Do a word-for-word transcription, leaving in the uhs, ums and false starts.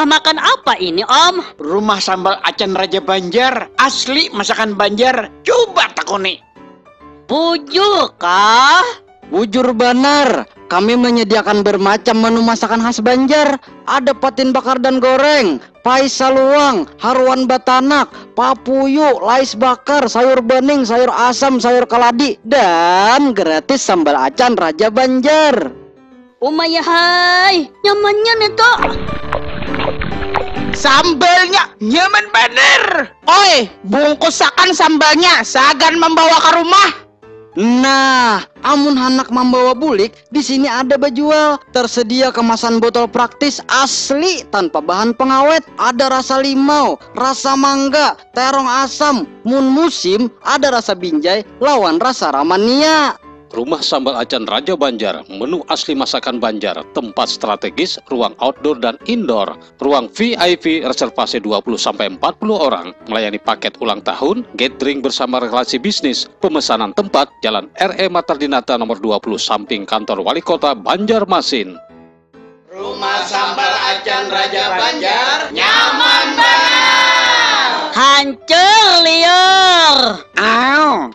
Makan apa ini, Om? Rumah sambal acan Raja Banjar, asli masakan Banjar. Coba takoni. Bujur kah? Bujur banar, kami menyediakan bermacam menu masakan khas Banjar. Ada patin bakar dan goreng, pais saluang, haruan batanak, papuyu, lais bakar, sayur bening, sayur asam, sayur kaladi, dan gratis sambal acan Raja Banjar. Umayahai, nyamannya nih, Tok. Sambalnya nyaman banar. Oi, bungkusakan sambalnya, sagan membawa ke rumah. Nah, amun handak mambawa bulik, di sini ada bajual. Tersedia kemasan botol praktis asli tanpa bahan pengawet. Ada rasa limau, rasa mangga, terong asam, mun musim ada rasa binjai lawan rasa ramania. Rumah Sambal Acan Raja Banjar, menu asli masakan Banjar, tempat strategis, ruang outdoor dan indoor, ruang V I P reservasi dua puluh sampai empat puluh orang, melayani paket ulang tahun, gathering bersama relasi bisnis, pemesanan tempat, Jalan R E Martardinata nomor dua puluh samping kantor wali kota Banjarmasin. Rumah sambal acan Raja Banjar nyaman banar. Hancur liur. Au,